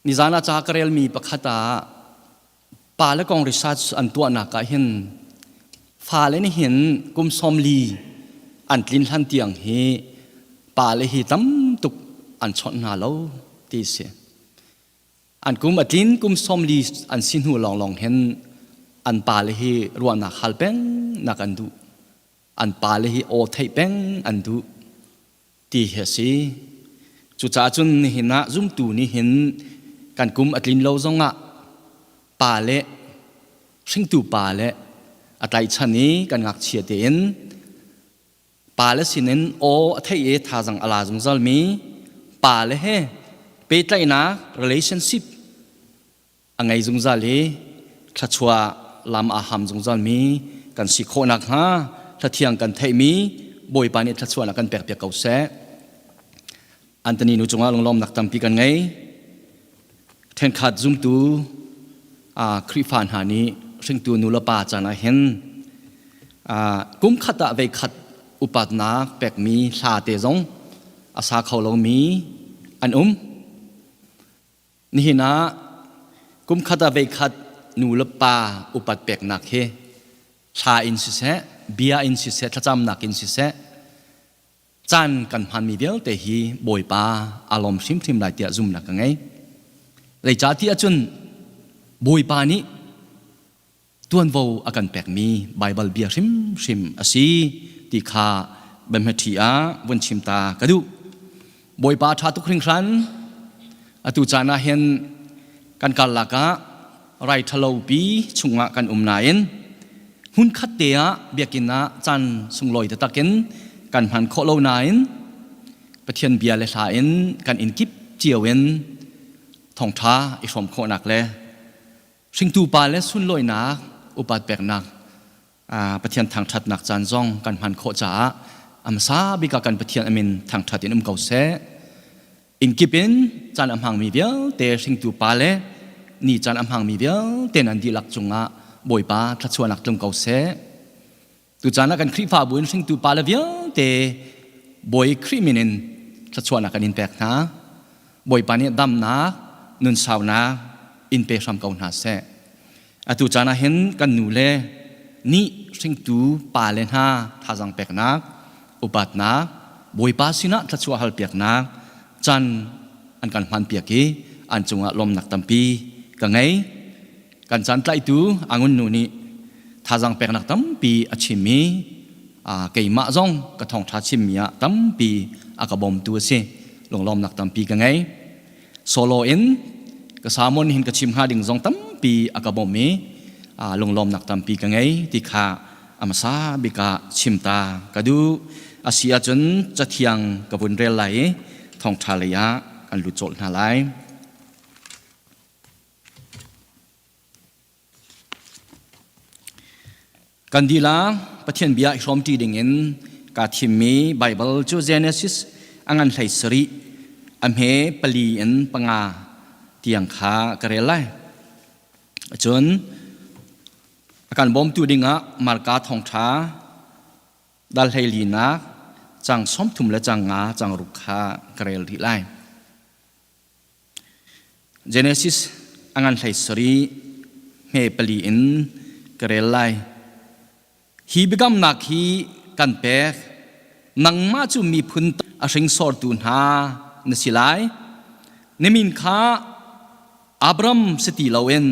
Nizan ah ca ka relmi pakhat ah pale kong research an tuahnak ah hin fale nih hin kum 40 an tlin hlan tiang hi pale hi tam tuk an chawnh hna lo ti si. An kum a tlin kum 40 an si hnu lawnglawng hin an pale hi ruahnak hal peng nak an duh. An pale hi aw theih peng an duh. ti hi a si. Cucaah cun nihin ah zumtu nih hin kan kum a tlin lo zongah pa le hringtu pa le a tlaichan i kan ngakchia tein pa le sinin aw a theih i thazang a la zungzal mi pa le he pehtlaihnak relationship a ngei zungzal i thluachuah lam aa ham zungzalmi kan si khawh nakhnga hlathiang kan theihmi Bawipa nih thluachuahnak kan pekpiak ko seh. Anthony nu cungah lunglawmnak tampi kan ngei. Thenkhat zumtu Khrihfa hna nih hringtu nu le pa caan ah hin kum khat ah vei khat upatnak pekmi hla te zong a sa kho lomi an um. Nihin ah kumkhat ah veikhat nu le pa upat peknak hi thla in siseh, bia in siseh, thlacamnak in siseh, caan kan hmanmi vialte hi Bawipa aa lawm hrimhrim lai tiah zumnak ka ngei. Zeicahtiah cun Bawipa nih tuanvo a kan pekmi Baibal bia hrimhrim a si ti kha biahmaṭhi ah vun chim ta ka duh. Bawipa ṭha tuk hringhran. Atu caan ah hin kan karlak ah rai ṭhalopi chungah kan um nain hmunkhat te ah biakinn ah caan sunglawi taktak in kan hman khawh lo nain Pathian bia le hla in kan inn kip cio in thawngṭha i hrawm khawhnak le Hringtu pa le sunlawinak upat peknak Pathian thangṭhatnak caan zong kan hman khawh caah a hmasa bik ah kan Pathian a min thangṭhat in um ko seh. Inn kip in caan a hmangmi vialte hringtu pa le ni caan a hmangmi vialte nan dihlak cungah Bawipa thluachuahnak tlung ko seh. Tucaan ah kan Khrihfabu in hringtu pale vialte Bawi Khrih min in thluachuahnak kan in pek hna. Bawipa nih damnak, nunsaunak in pe hram ko hna seh. Atu caan ah hin kan nu le nih hringtu pale hna thazaang peknak, upatnak, Bawipa sinah thluachuah halpiaknak caan an kan hmanpiak i an cungah lawmnak tampi ka ngei. Kan caan tlaitu Angun nu nih thazaang peknak tampi a chim i keimah zong ka thawngṭha chimmi ah tampi a ka bawmtu a si. Lunglawmnak tampi ka ngei. Solo in ka sermon hin ka chim hnga ding zong tampi a ka bawmh i lunglawmnak tampi ka ngei ti kha a hmasa bik ah chim ta ka duh. A si ahcun cathiang ka vun rel lai i thawngṭha lei ah kan lut colh hna lai. Kan dilah Pathian bia i hrawmṭi dingin kaa thimmi Baibal cu Genesis a ngan hlei sarih a hme pali in panga tiang kha ka rel lai. Cun a kan bawmtu dingah Marka thawngṭha dal hleilinak cang 30 le cang nga cang ruk kha ka rel rih lai. Genesis a ngan hlei sarih hme pali in ka rel lai. Hi biakamnak hi kan pek, nangmah cu miphun a hringsortu hna na si lai. Na min kha Abram si ti loin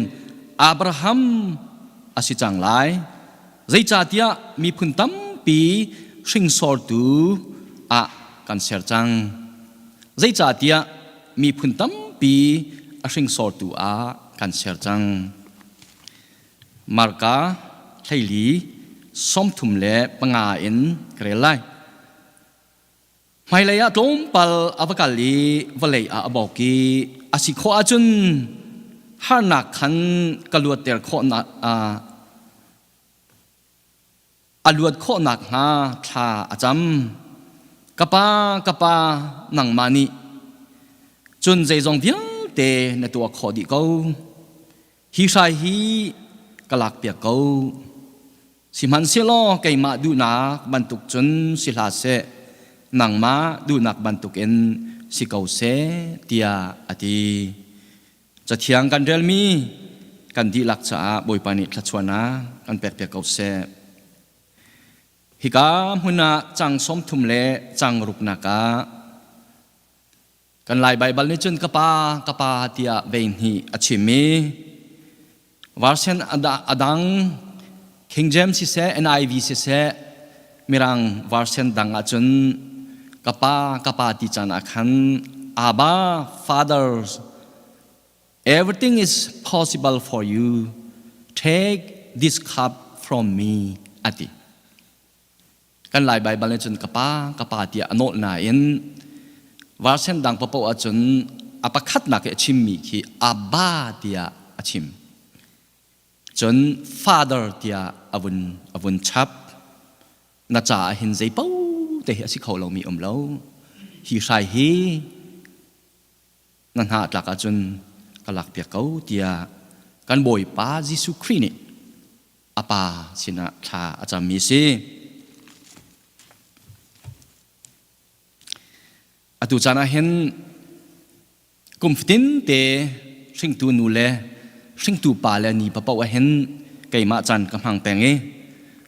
Abraham a si cang lai. Zeicahtiah miphun tampi hringsortu ah kan ser cang. Zeicahtiah miphun tampi a hringsortu ah kan ser cang. Marka 14 35 in ka rel lai. Hmailei ah tlawmpal a va kal i vawlei ah a bawk i a si khawh ahcun harnak khan ka luatter khawhnak a luat khawh nakhnga thla a cam. Ka pa, ka pa, nangmah nih cun zeizong vialte na tuah khawh dih ko. Hi hrai hi ka lakpiak ko. Sihmanhsehlaw keimah duhnak bantuk cun si hlah seh, nangmah duhnak bantukin si ko seh, tiah a ti. Cathiang kan relmi kan dihlak caah Bawipa nih thluachuahnak kan pekpiak ko seh. Hika hmun ah cang 30 le cang ruknak ah kan Lai Baibal nih cun ka pa, ka pa tiah vei hnih a chim i version a dang King James siseh, NIV siseh, Mirang version dang ahcun ka pa, ka pa ti caan ah khan Abba, Father, everything is possible for you. Take this cup from me, a ti. Kan Lai Baibal nih cun ka pa, ka pa tiah a nawl nain version dang paoh ahcun a pakhatnak i a chimmi khi Abba tiah a chim. Cun Father tiah a vun chap. Na caah hin zei paoh te hi a si kho lomi um lo. Hi hrai hi na hna tlak ahcun ka lakpiak ko tiah kan Bawipa Jesuh Khrih nih a Pa sinah thla a cammi a si. Atu caan ah hin kum fatin te hringtu nu le hringtu pa le ni papoh ah hin keimah caan ka hmang peng i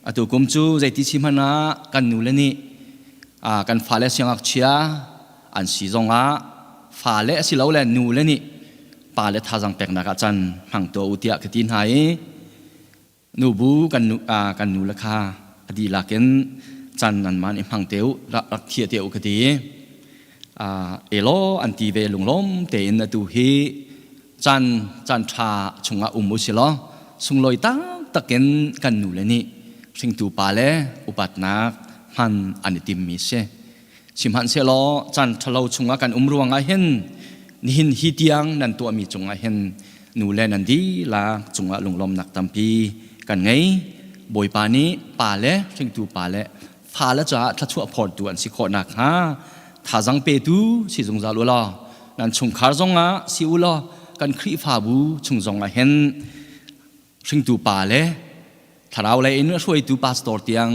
atu kum cu zeiti si hmanh ah kan nu le nih kan fale siangngakchia an si zongah fale asilole nu le nih pale thazaang peknak ah caan hmang tuah u tiah ka ti hna i nubu kan nu kan nu le kha a dihlak in caan nan man i hmang te u rak thia te u ka ti. Elaw an ti ve lunglawm tein atu hi caan caan ṭha chungah um u si law sunglawi taktak in kan nu le nih hringtu pa le upatnak hman an i timmi si. Sihmanhsehlaw caan ṭhalo chungah kan um ruangah hin nihin hi tiang nan tuahmi cungah hin nu le nan dihlak cungah lunglawmnak tampi kan ngei. Bawipa nih pa le hringtu pa le fale caah thluachuah phawrtu an si khawh nakhnga thazang petu si zungzal u law nan chungkhar zongah si u law kan Khrihfabu chung zongah hin hringtu pa le thlarau lei in a hruaitu pastor tiang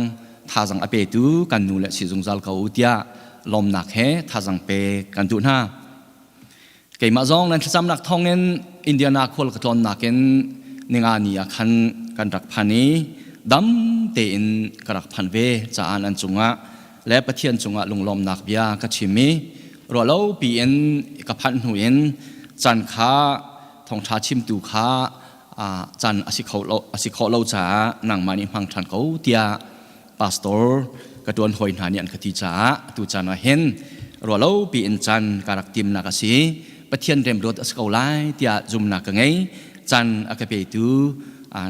thazang a petu kan nu le si zungzal ko u tiah lawmnak he thazang pe kan duh hna. Keimah zong nan thlacamnak thawngin Indiana khual ka tlawnnak in ninga ni ah khan kan rak phan i dam tein ka rak phan ve caah nan cungah le Pathian cungah lunglawmnak bia ka chim i ruahlo piin ka phanh hnu in caan kha thawngṭha chimtu kha caan a si khawh lo caah nangmah nih hmang ṭhan ko tiah pastor ka ṭuan hawi hna nih an ka ti caah atu caan ah hin ruahlo piin caan ka rak timnak a si. Pathian remruat a si ko lai tiah zumnak ka ngei. Caan a ka petu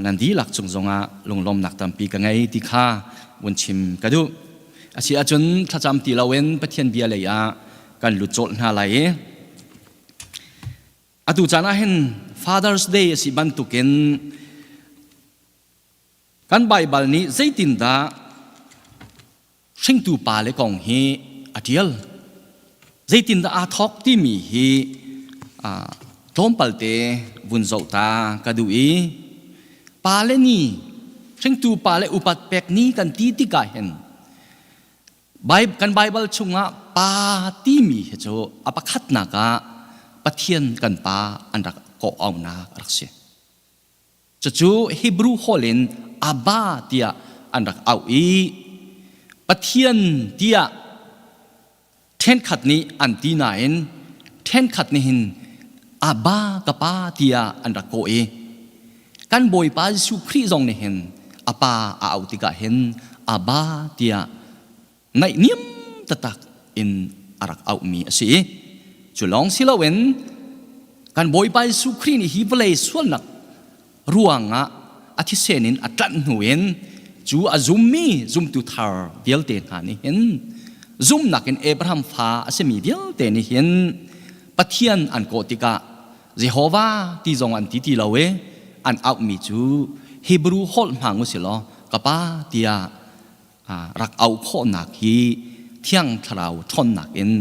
nan dihlak cung zongah lunglawmnak tampi ka ngei ti kha vun chim ka duh. A si ahcun thlacam ti loin Pathian bia lei ah kan lut colh hna lai i atu caan ah hin Father's Day a si bantukin kan Baibal nih zeitindah hringtu pale kong hi a ṭial, zeitindah aa thawk timi hi tlawmpalte vun zoh ta ka duh i pale ni, hringtu pale upat pek ni kan ti tikah hin kan Baibal chungah pa timi hi cu a pakhatnak ah Pathian kan pa an rak kawh aunak a rak si. Cucu Hebrew holh in Abba tiah an rak auh i Pathian tiah ṭhenkhat nih an ti nain ṭhenkhat nih hin Abba ka pa tiah an rak kawh i kan Bawipa Jesuh Khrih zong nih hin a pa a auh tikah hin Abba tiah naihniam taktak in a rak auhmi a si i cu lawng si loin kan Bawipa Jesuh Khrih nih hi vawlei sualnak ruangah a thisen in a tlanh hnu in cu a zummi zumtu thar vialte hna nih hin zumnak in Abraham fa a simi vialte nih hin Pathian an kawh tikah Jehovah ti zong an ti ti lo i an auhmi cu Hebrew holh hmang u si law ka pa tiah rak auh khawhnak hi Thiang Thlarau ṭhawnnak in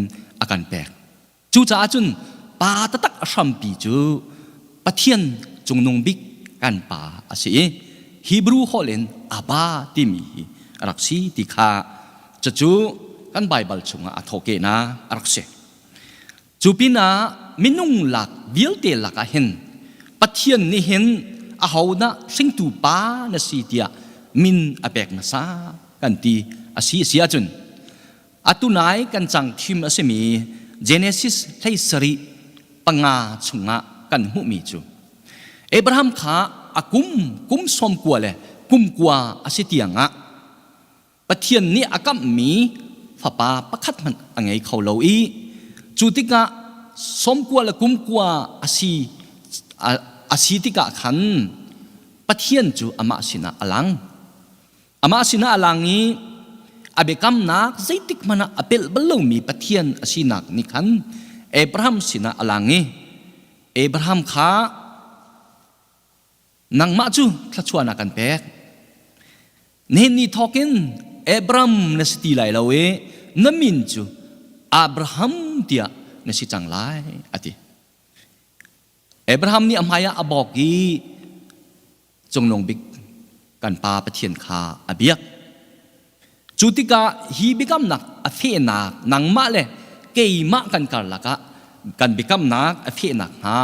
a kan pek. Cucaah cun pa taktak a hrampi cu Pathian cungnung bik kan pa a si i Hebrew holh in Abba timi hi a rak si ti kha cucu kan Baibal chungah a thawhkehnak a rak si. Cu pinah minung lak vialte lakah hin Pathian nih hin ahodah hringtu pa na si tiah min a pek hmasa kan ti a si a si ahcun atu nai kan cang thim a simi Genesis 17:5 chungah kan hmuhmi cu Abraham kha a kum kum 90 le kum kua a si tiangah Pathian nih a kamhmi fapa pakhat hmanh a ngei kho lo i cu tikah 90 le kum kua a si a si tikah khan Pathian cu amah sinah a lang. Amah sinah a lang i a biakamnak zeitik hmanh ah a pelh bal lomi Pathian a sinak nih khan Abraham sinah a lang i Abraham kha Nangmah cu thluachuahnak kan pek. Nihin ni thawkin Abram na si ti lai lo i na min cu Abraham tiah na si cang lai, a ti. Abraham nih a hmaiah a bawk i Cungnung Bik kan Pa Pathian kha a biak. Cu tikah hi biakamnak a fehnak nangmah le keimah kan karlak ah kan biakamnak a fehnak hnga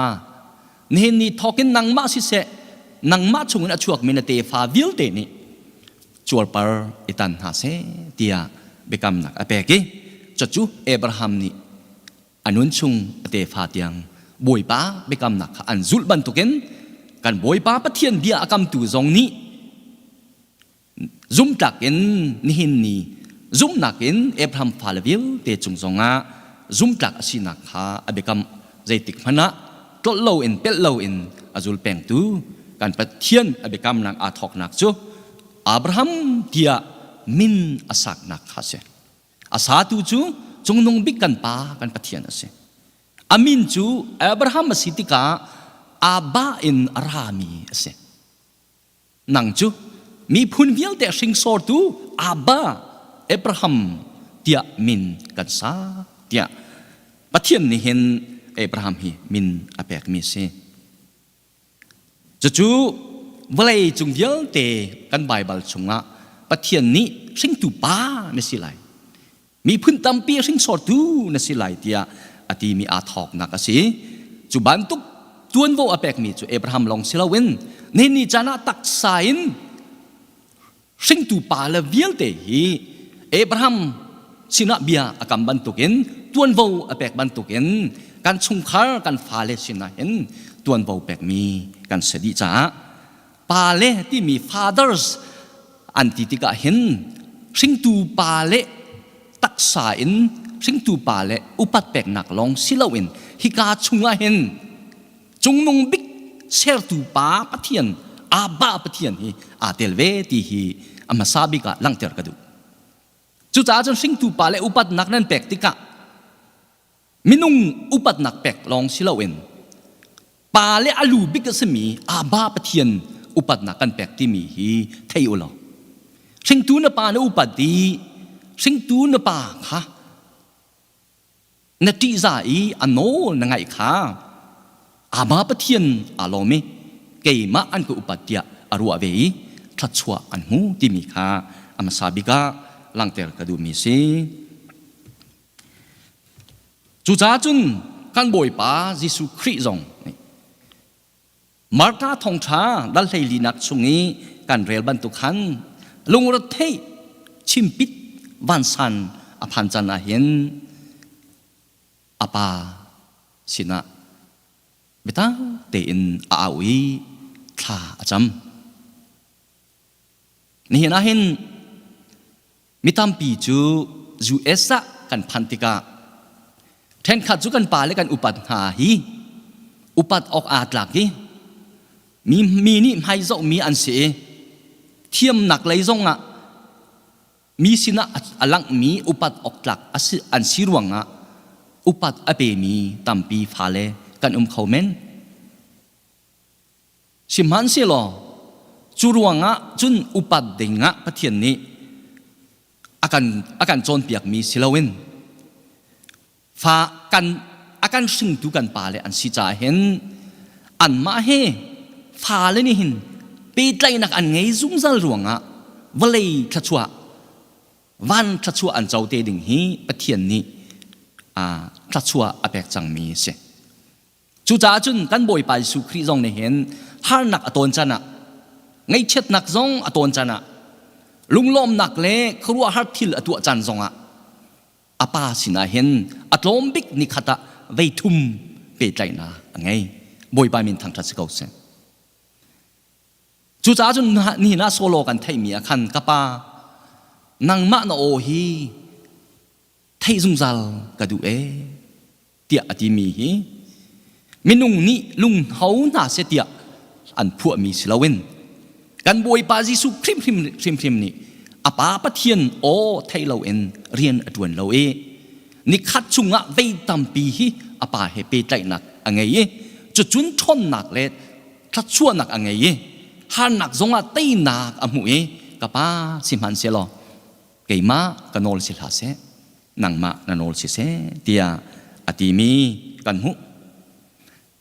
nihin ni thawkin nangmah siseh nangmah chungin a chuakmi na tefa vialte nih cuarpar i tan hna seh tiah biakamnak a pek i cucu Abraham nih a nun chung a tefa tiang Bawipa biakamnak kha an zulh bantukin kan Bawipa Pathian bia a kamtu zong nih Zumtlak in nihin ni zumhnak in Abraham fale vialte cung zongah zumtlak a sinak kha a biakam zeitik hmanh ah tlolh loin pelh loin a zul pengtu kan Pathian a biakamnak aa thawknak cu Abraham tiah min a saknak kha a si. A satu cu cungnung bik kan Pa kan Pathian a si. A min cu Abraham a si tikah Abba in a rami a si. Nang cu miphun vialte hringsortu Abba Abraham tiah min kan sa tiah Pathian nih hin Abraham hi min a pekmi a si. Cucu vawlei cung vialte kan Baibal chungah Pathian nih hringtu pa na si lai. Miphun tampi hringsortu na si lai tiah a timi aa thawknak a si. Cu bantuk tuanvo a pekmi cu Abraham lawng si loin nihin ni caan ah taksa in hringtu pa le vialte hi Abraham sinah bia a kam bantukin tuanvo a pek bantukin kan chungkhar kan fale sinah hin tuanvo pekmi kan si dih caah pale timi fathers an ti tikah hin hringtu pale taksa in hringtu pale upat peknak lawng si loin hika chungah hin cungnung bik sertu pa Pathian Abba Pathian hi aa tel ve ti hi a hmasa bik ah langhter ka duh. Cucaah cun hringtu pale upatnak nan pek tikah Minung upatnak pek lawng si loin pa le a lu bik a simi Abba Pathian upatnak kan pek timi hi thei u law hringtu na pa na upat i hringtu na pa kha na ṭihzah i a nawl na ngaih kha Abba Pathian aa lawm i keimah an ka upat tiah a ruah ve i thluachuah an hmu timi kha a hmasa bik ah langhter ka duhmi a si. Cucaah cun kan Bawipa Jesuh Khrih zong nih Marka thawngṭha dal hleilinak chung i kan rel bantuk khan lungretheih chimpit vansan a phan can ah hin a pa sinah biatak tein a au i thla a cam. Nihin ah hin Mi tampi cu US ah kan phanh tikah ṭhenkhat cu kan pa le kan upat hna hi upat awk aa tlak i mi, mi nih hmaizohmi an si i thiamnak lei zongah mi sinah a langhmi upat awk tlak an si ruangah upat a pemi tampi fale kan um kho men. Sihmanhsehlaw cu ruangah cun upat dingah Pathian nih a kan a kan cawnpiakmi si loin fa kan a kan hringtu kan pale an si caah hin anmah he fale nih hin pehtlaihnak an ngei zungzal ruangah vawlei thluachuah van thluachuah an co te ding hi Pathian nih thluachuah a pek cangmi a si. Cucaah cun kan Bawipa Jesuh Khrih zong nih hin harnak a tawn can ah, ngaihchiatnak zong a tawn can ah, lunglawmnak le khuaruahhar thil a tuah caan zongah a pa sinah hin a tlawm bik nikhat ah veithum pehtlaihnak a ngei. Bawipa min thangṭhat si ko seh. Cucaah cun nihin ah solo kan theihmi ah khan ka pa nangmah na aw hi theih zungzal ka duh ee tiah a timi hi minung nih lunghno hna seh tiah an phuahmi si loin kan Bawipa Jesuh hrimhrim hrimhrim nih a Pa Pathian aw theih loin rian a ṭuan lo i nikhat chungah vei tampi hi a Pa he pehtlaihnak a ngei i cucun ṭhawnnak le thluachuahnak a ngei i harnak zongah teinak a hmuh i ka Pa sihmanhsehlaw keimah ka nawl si hlah seh nangmah na nawl siseh tiah a timi kan hmuh.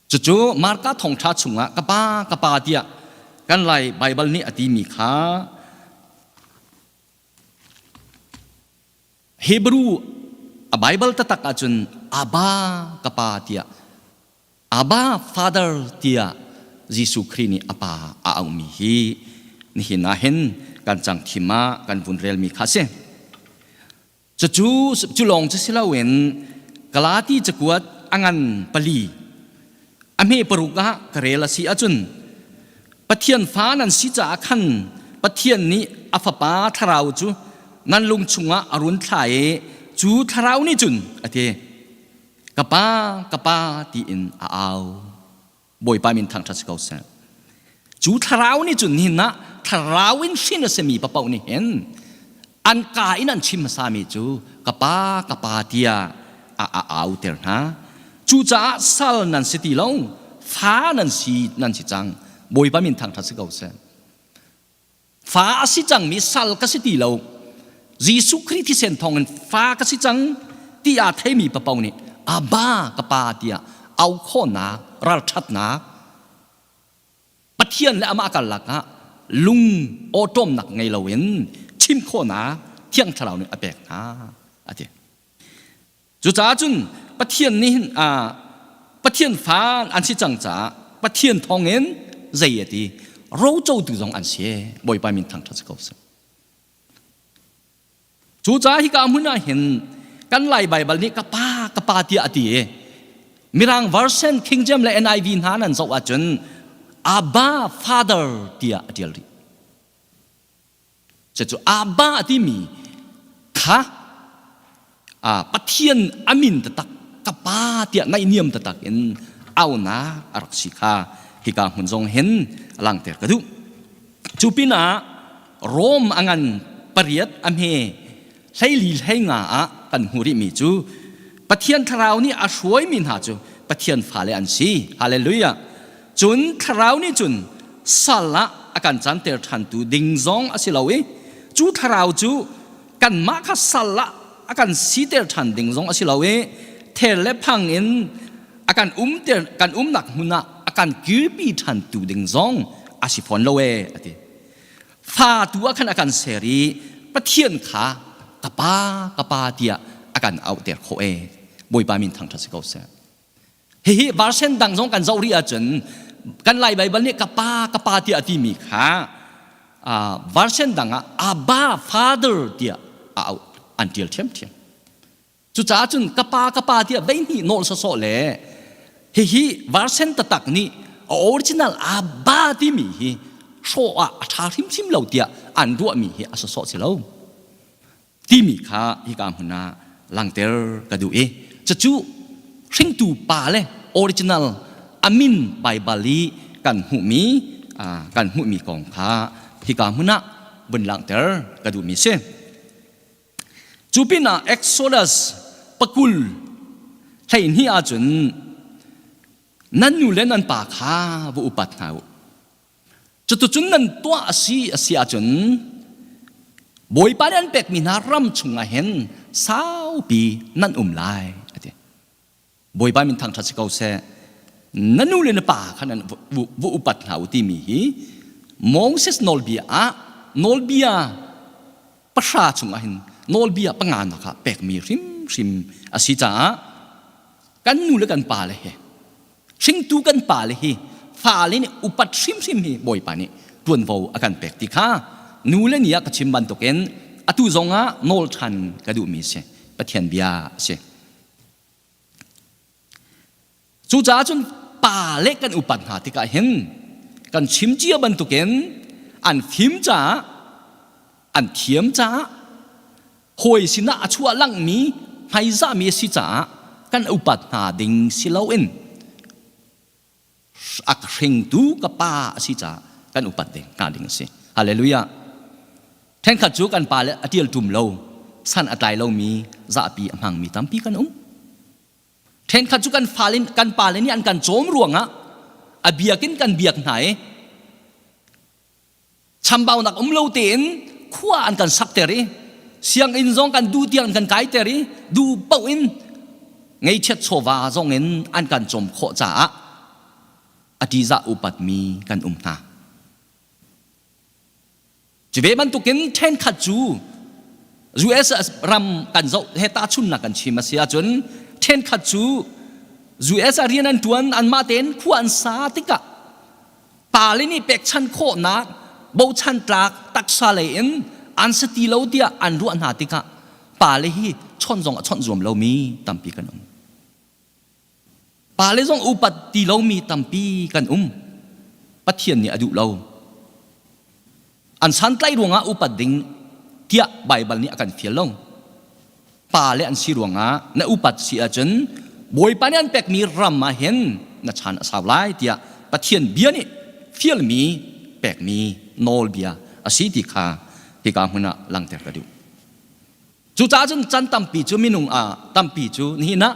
Cucu Marka thawngṭha chungah ka pa ka pa tiah kan Lai Baibal nih a timi kha Hebrew a Baibal taktak ahcun Abba ka pa tiah Abba Father tiah Jesuh Khrih nih a pa a auhmi hi nihin ah hin kan cang thim ah kan vun relmi kha a si. Cucu cu lawng cu si loin Galati cakuat a ngan pali a hme paruk ah ka rel a si ahcun Pathian fa nan si caah khan Pathian nih a fapa thlarau cu nan lung chungah a run thla i cu thlarau nih cun a ti Ka pa, ka pa tiin a au. Bawipa min thangṭhat si ko seh. Cu thlarau nih cun nihin ah thlarau in hrin a simi papaoh nih hin an ka in an chim hmasami cu ka pa, ka pa tiah a, a auter hna. Cucaah sal nan si ti lo, fa nan si nan si cang. Bawipa min thangṭhat si ko seh. Fa a si cangmi sal ka si ti lo. Jesuh Khrih thisen thawngin fa ka si cang ti aa theimi papaoh nih Abba ka pa tiah au khawhnak ralṭhatnak Pathian le amah karlak ah lung awṭawmnak ngei loin chim khawhnak Thiang Thlarau nih a pek hna a ti. Cucaah cun Pathian nih hin Pathian fa an si cang caah Pathian thawngin zei a ti rocotu zong an si Bawipa min thangṭhat si ko seh. Cucaah hika hmun ah hin kan Lai Baibal nih ka pa ka pa tiah a ti i Mirang version King James le NIV hna nan zoh ahcun Abba Father tiah a ṭial rih. Cucu Abba a timi kha Pathian a min taktak ka pa tiah naihniam taktak in aunak a rak si kha hika hmun zong hin langter ka duh. Cu pinah Rom a ngan pariat a hme 14 hleinga ah kan hmuh rihmi cu Pathian Thlarau nih a hruaimi hna cu Pathian fale an si. Hallelujah. Cun Thlarau nih cun sal ah a kan canter ṭhantu ding zong a si lo i cu Thlarau cu kanmah kha sal ah a kan siter ṭhan ding zong a si lo i ther le phang in a kan umter kan umnak hmun ah a kan kirpi ṭhantu ding zong a si fawn lo ee a ti. Fa tu ah khan a kan ser i Pathian kha ka pa ka pa tiah a kan auhter khawh ee. Bawipa min thangṭhat si ko seh. Hihi version dang zong kan zoh rih ahcun kan Lai Baibal nih ka pa ka pa tiah a timi kha version dang ah Abba Father tiah a auh an ṭial ṭhiamṭhiam. Cucaah cun ka pa ka pa tiah veihnih nawl sawsawh le hihi version taktak nih a original Abba timi hi hrawh ah a ṭha hrimhrim lo tiah an ruahmi hi a sawsawh si lo. Timi kha hika hmun ah langter ka duh i cucu hringtu pa le original a min Baibal i kan hmuhmi kan hmuhmi kong kha hika hmun ah vun langhter ka duhmi si. Cu pinah Exodus pakul 12 ahcun nan nu le nan pa kha va upat hna u. Cuticun nan tuah a si a si ahcun Bawipa nih an pekmi hna ram chungah hin saupi nan um lai a ti. Bawipa min thangṭhat si ko seh. Na nu le na pa kha nan va upat hna u timi hi Moses nawlbia ah nawlbia pahra chungah hin nawlbia panganak ah pekmi hrimhrim a si caah kan nu le kan pa le he. Hringtu kan pale hi fale nih upat hrimhrim hi Bawipa nih ṭuanvo a kan pek ti kha nu le ni ah ka chim bantukin atu zongah nawl ṭhan ka duhmi si. Pathian bia a si. Cucaah cun pale kan upat hna tikah hin kan chim cia bantukin an fim caah an thiam caah hawi sinah a chuah langmi hmaizahmi a si caah kan upat hna ding si loin a ka hringtu ka pa a si caah kan upat ding hna ding a si. Hallelujah. Thenkhat cu kan pa le a tial ṭum lo, san a tlai lomi zahpi a hmangmi tampi kan um. Ṭhenkhat cu kan fale kan pale nih an kan cawm ruangah a biak in kan biak hna i chambaunak um lo tein khua an kan sakter i sianginn zong kan duh tiang an kan kaiter i duh paoh in ngeichiat chawva zong in an kan cawm khawh caah a ṭihzah upatmi kan um hna. Cu ve bantukin ṭhenkhat cu US ram kan zoh he tahchunnak kan chim a si ahcun ṭhenkhat cu US ah rian an ṭuan anmah tein khua an sa tikah pale nih pekchan khawhnak bochan tlak taksa lei in an si ti lo tiah an ruah hna tikah pale hi chawnh zong a chawnh zuam lomi tampi kan um. Pale zong upat ti lomi tampi kan um. Pathian nih a duh lo. An santlaih ruangah upat ding tiah Baibal nih a kan fial lo. Pale an si ruangah na upat si ahcun Bawipa nih an pekmi ram ah hin na chan a sau lai tiah Pathian bia nih fialmi pekmi nawlbia a si ti kha hika hmun ah langhter ka duh. Cucaah cun can tampi cu minung ah tampi cu nihin ah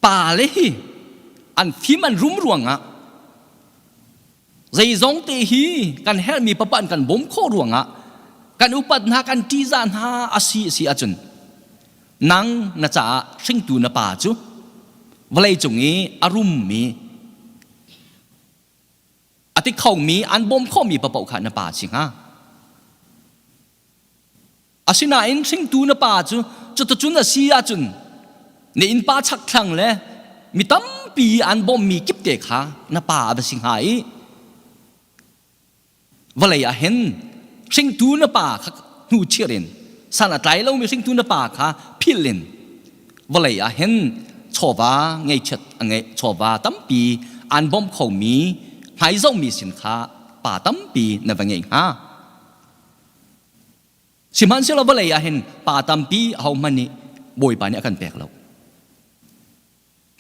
pale hi an fim an rum ruangah zeizong te hi kan herhmi papa an kan bawm khawh ruangah kan upat hna kan ṭihzah hna a si a si ahcun nang na caah hringtu na pa cu vawlei cung i a rummi A ti khomi an bawm khawhmi paoh kha na pa a si hnga. Asinain hringtu na pa cu cuticun a si ahcun na innpa chakthlang le mi tampi an bawmmi kipte kha na pa a va si hnga i vawlei ah hin hringtu na pa kha hnu chir in san a tlai lomi hringtu na pa kha phil in vawlei ah hin chawva ngeichiat a ngei chawva tampi an bawmh khomi hmaizohmi sin kha pa tampi na va ngei hnga. Sihmanhsehlaw vawlei ah hin pa tampi ahohmanh nih Bawipa nih a kan pek lo.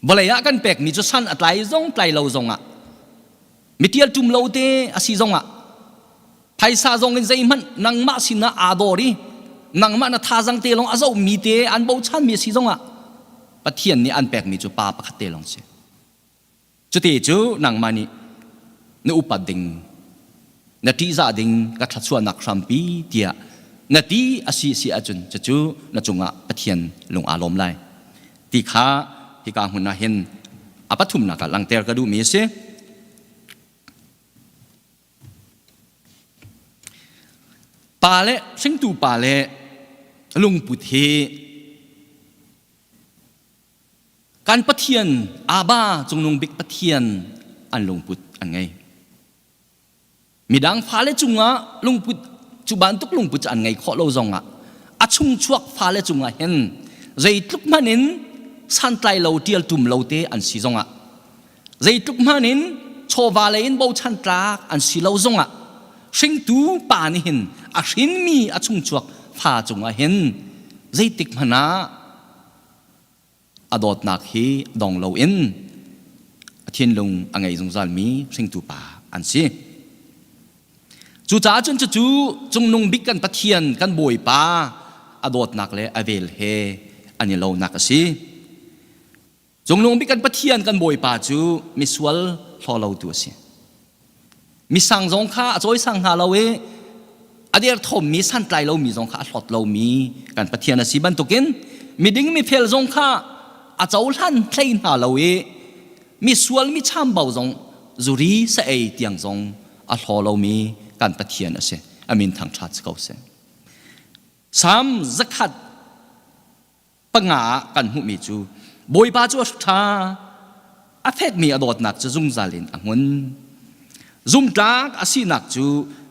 Vawlei ah kan pekmi cu san a tlai zong tlai lo zongah mitial ṭum lo te a si zongah phaisa zong in zeihmanh nangmah sinah aa dawr i nangmah na thazang te lawng a zohmi te an bochanmi a si zongah Pathian nih an pekmi cu pa pakhat te lawng si. Cuti cu nangmah nih na upat ding, na ṭihzah ding ka thluachuahnak hrampi tiah na ti a si si ahcun cucu na cungah Pathian lung aa lawm lai ti kha hika hmun ah hin a pathumnak ah langhter ka duhmi a si. Pa le hringtu pa le lungput hi Kan Pathian Abba Cungnung Bik Pathian an lungput an ngei. Midang fale cungah lungput cu bantuk lungput cu an ngei khawh lo zongah a chungchuak fale cungah hin zeitluk hmanh in santlai lo tial tum lo te an si zongah zeitluk hmanh in chawva lei in bochan tlak an si lo zongah hringtu pa nih hin a hrinmi a chungchuak fa cungah hin zeitik hmanh ah a dawtnak hi dong loin a thinlung a ngei zungzalmi hringtu pa an si. Cucaah cun cucu cungnung bik kan Pathian kan Bawipa a dawtnak le a vel he an i lonak a si. Cungnung bik kan Pathian kan Bawipa cu misual hlawlotu a si. Misang zong kha a cawisang hna lo i a derthawmmi santlai lomi zong kha a hlawt lomi kan Pathian a si bantukin miding mifel zong kha a cohlan hlei hna lo i misual mi chambau zong zuri sa ei tiang zong a hlaw lomi kan Pathian a si. A min thangṭhat si ko seh. Salm 105 kan hmuhmi cu. Bawipa cu a ṭha, a fekmi a dawtnak cu zungzal in a hmun. Zumtlak a sinak cu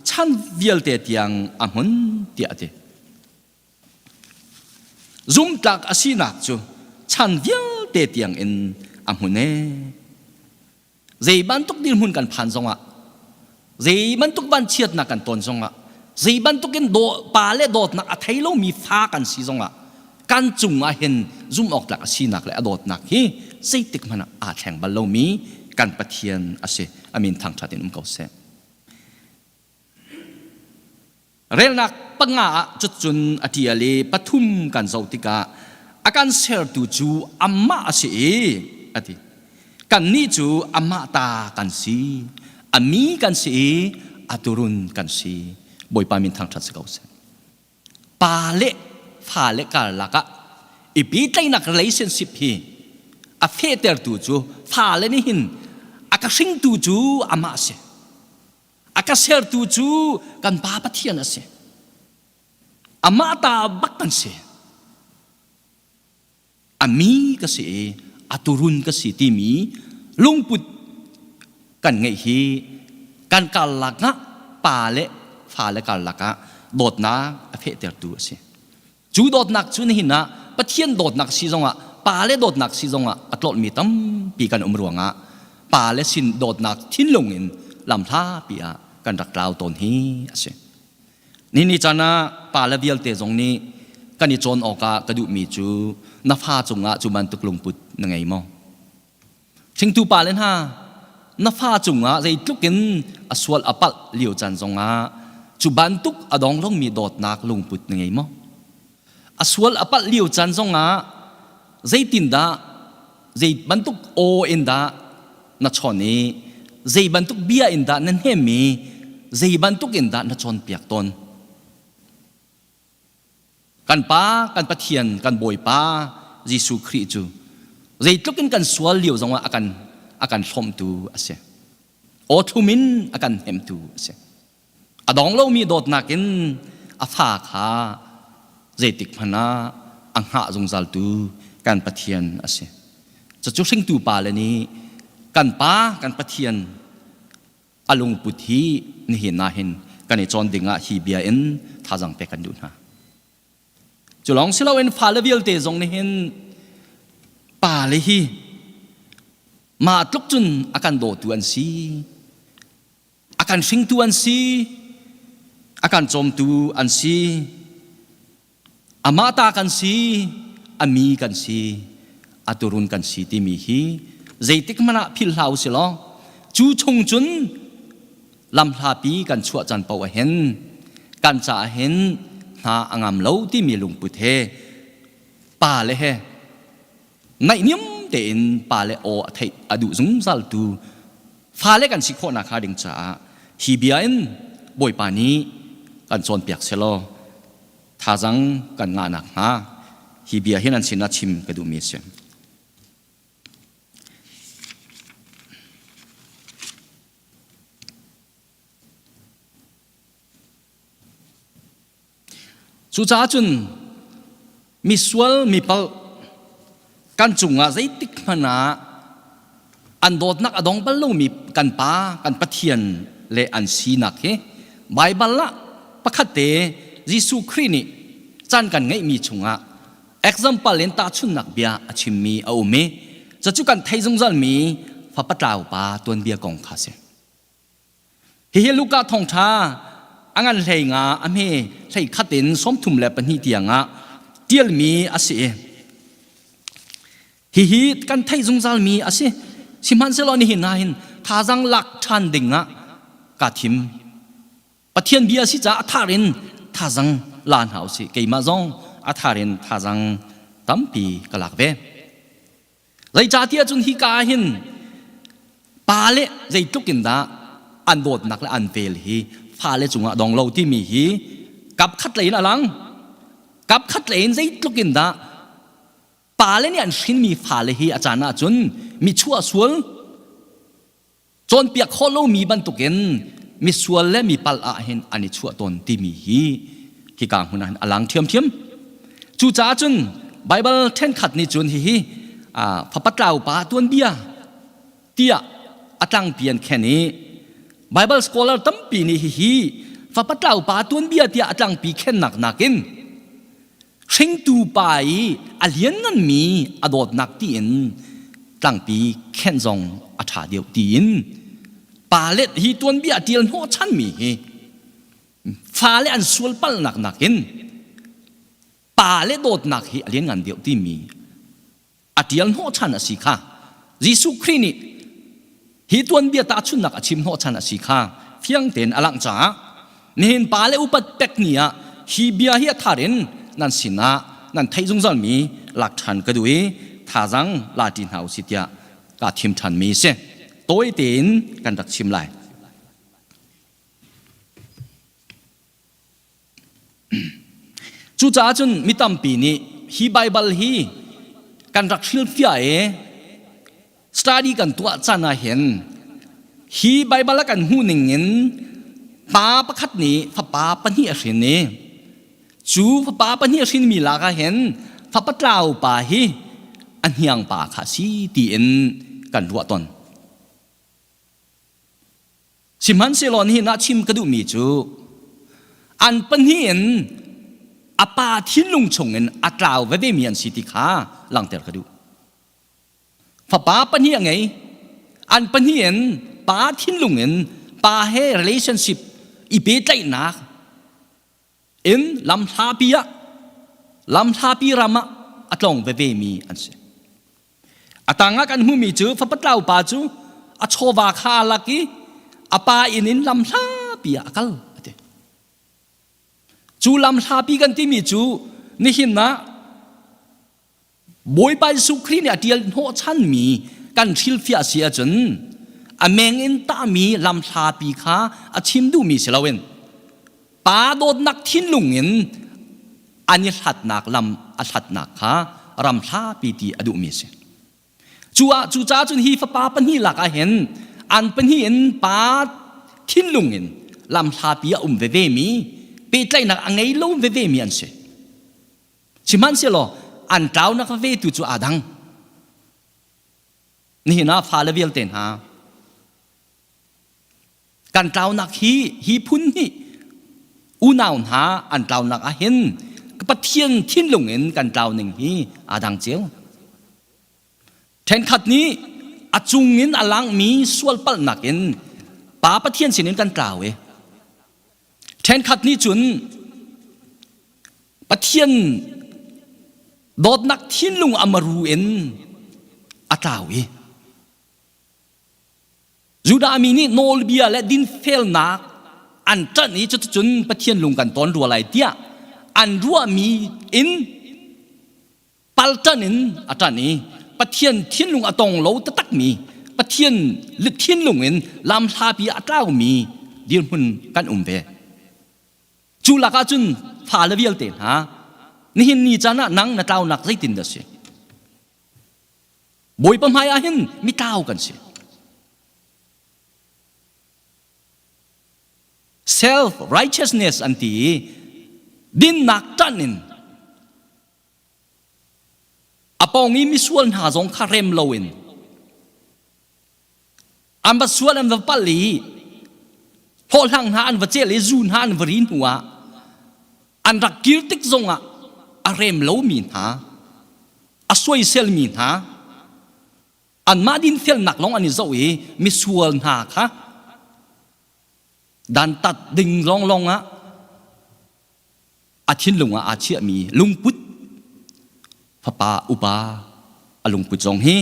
chan vialte tiang a hmun tiah a ti. Zumtlak a sinak cu chan vialte tiang in a hmun ee. Zei bantuk dirhmun kan phan zongah, zei bantuk vanchiatnak kan ton zongah, zei bantuk in pa le dawtnak a thei lomi fa kan si zongah, kan cungah hin zumh awk tlak a sinak le a dawtnak hi zeitik hmanh ah aa thleng bal lomi kan Pathian a si. A min thangṭhat in um ko seh. Relnak panga ah cucun a ṭial i pathum kan zoh tikah a kan sertu cu amah a si i a ti. Kannih cu amah ta kan si, a mi kan si i a turun kan si. Bawipa min thangṭhat si ko seh. Pa le fale karlak ah i pehtlaihnak relationship hi a fehtertu cu fale nih hin a ka hringtu cu amah a si. A ka sertu cu kan Pa Pathian a si. Amah ta bak kan si. A mi ka si i a turun ka si timi lungput kan ngeih hi kan karlak ah pa le fale karlak ah dawtnak a fehtertu a si. Cu dawtnak cu nihin ah Pathian dawtnak si zongah pale dawtnak si zongah a tlawlhmi tampi kan um ruangah pale sin dawtnak thinlung in lamhlapi ah kan rak tlau tawn hi a si. Nini caan ah pale vialte zong nih kan i cawn awkah ka duhmi cu na fa cungah cu bantuk lungput na ngei maw? Hringtu pale hna, na fa cungah zeitluk in a sual a palh lio caan zongah cu bantuk a dong lomi dawtnak lungput na ngei maw? A sual a palh lio caan zongah zeitindah zei bantuk aw in dah na chawn i zei bantuk bia in dah na hnem i zei bantuk in dah na cawnpiak tawn? Kan Pa, kan Pathian, kan Bawipa Jesuh Khrih cu zeitluk in kan sual lio zongah a kan a kan hlawmtu a si. Aw thlum in a kan hnemtu a si. A dong lomi dawtnak in a fa kha zeitik hmanh ah a hngah zungzaltu kan Pathian a si. Cucu hringtu pale nih kan Pa, kan Pathian a lungput hi nihin ah hin kan i cawn ding ah hi bia in thazaang pek kan duh hna. Cu lawng si loin fale vialte zong nih hin pale hi mah tluk cun a kan dawtu an si, a kan hringtu an si, a kan cawmtu an si, Amah ta kan si, a mi kan si, a turun kan si timi hi zeitik hmanh ah philh hlah usih law cu chung cun lamhlapi kan chuah caan paoh ah hin kan caah hin hna a ngam lo timi lungput he pa le he naihniam tein pa le aw a theih a duh zungzal tu fale kan si khawh nakhnga ding caah hi bia in Bawipa nih kan cawnpiak selaw thazang kan ngah nakhnga hi bia hi nan sinah chim ka duhmi a si. Cucaah cun misual mipalh kan cungah zeitik hmanh ah an dawtnak a dong bal lomi kan Pa, kan Pathian le an sinak hi Baibal ah pakhat te Jesuh Khrih nih caan kan ngeihmi chungah example in tahchunhnak bia a chimmi a um i cucu kan thei zungzalmi fapa tlau pa tuanbia kong kha a si. Hihi Luka thawngṭha a ngan hlei nga a hme hlei khat in 32 tiangah ṭialmi a si i hihi kan theih zungzalmi a si. Sihmanhsehlaw nihin ah hin thazaang lak ṭhan dingah kaa thim. Pathian bia a si caah a thar in thazaang la hna usih. Keimah zong a thar in thazaang tampi ka lak ve. Zeicahtiah cun hika ah hin pale zeitluk in dah an dawtnak le an vel hi fale cungah dong lo timi hi kap khat lei in a lang. Kap khat lei in zeitluk in dah pale nih an hrinmi fale hi a caan ahcun mi chuah sual cawnpiak khawh lomi bantukin misual le mi palh ah hin an i chuah tawn timi hi hika hmun ah hin a lang ṭhiamṭhiam. Cucaah cun Baibal ṭhenkhat nih cun hihi Fapa tlau pa tuanbia tiah a tlangpi an khen i Bible scholar tampi nih hihi fapa tlau pa tuanbia tiah a tlangpi khennak nakin hringtu pa i a liannganmi a dawtnak tiin tlangpi khen zong a ṭha deuh tiin pa let hi tuanbia a ṭial hnawhchanmi hi fale an sual palhnak nakin pa le dawtnak hi a lianngan deuh timi a ṭial hnawhchan a si kha Jesuh Khrih nih hi tuanbia tahchunhnak a chim hnawhchan a si kha fiang tein a langh caah nihin pa le upat pek ni ah hi bia hi a thar in nan sinah nan theih zungzalmi lak ṭhan ka duh i thazaang la ṭi hna usih tiah kaa thim ṭhanmi a si. Tawi tein kan rak chim lai. Cucaah cun mi tampi nih hi Baibal hi kan rak hrilhfiah i study kan tuah caan ah hin hi Baibal a kan hmuh ning in pa pakhat nih fapa pahnih a hrin i cu fapa pahnih a hrinmi lak ah hin fapa tlau pa hi a hniang pa kha si tiin kan ruah tawn. Sihmanhsehlaw nihin ah chim ka duhmi cu an pahnih in a pa thinlung chungin a tlau vevemi an si ti kha langhter ka duh. Fapa pahnih a ngei. An pahnih in pa thinlung in pa he relationship i pehtlaihnak in lamhlapi ah lamhlapi ram ah a tlong vevemi an si. A tangah kan hmuhmi cu fapatlau pa cu a chawva kha a lak i a pa inn in lamhlapi ah a kal a ti. Cu lamhlapi kan timi cu nihin ah Bawipa Jesuh Khrih nih a ṭial hnawhchanmi kan hrilhfiah si ahcun a meng in tahmi lamhlapi kha a chim duhmi si loin pa dawtnak thinlung in an i hlatnak lam a hlatnak kha ram hlapi ti a duhmi a si. Cu ah cucaah cun hi fapa pahnih lak ah hin an pahnih in pa thinlung in lam hlapi a um veve mi pehtlaihnak a ngei lo veve mi an si. Sihmanhsehlaw an tlaunak veve tu cu aa dang. Nihin ah fale vialte hna Kan tlaunak hi hi phun hnih unau hna an tlaunak ah hin Pathian thinlung in kan tlau ning hi aa dang cio. Ṭhenkhat nih a cung in a langmi sualpalhnak in Pa Pathian sinin kan tlau i ṭhenkhat nih cun Pathian dawtnak thinlung a maru in a tlau i Judah mi nih nawlbia le dinfelnak an ṭanh i cuticun Pathian lung kan ton rua lai tiah an ruahmi in palṭan in a ṭanh i Pathian thinlung a tong lo taktakmi Pathian thinlung in lamhlapi a tlaumi dirhmun kan um ve. Cu lakah cun fale vialte hna nihin ni caan ah nang na tlaunak zeitin dah si? Bawipa hmai ah hin mitlau kan si. Self righteousness an ti i dinnak ṭanh in a pawng i misual hna zong kha rem loin an va sual an va palh i hlawhhlang hna an va cel i zu hna an va ri hnu ah an rak kir tik zongah a rem lomi hna a soiselmi hna anmah dinfelnak lawng an i zoh i misual hna kha dantat ding lawnglawng ah a thinlung ah aa chiahmi lungput fapa upa a lungput zong hi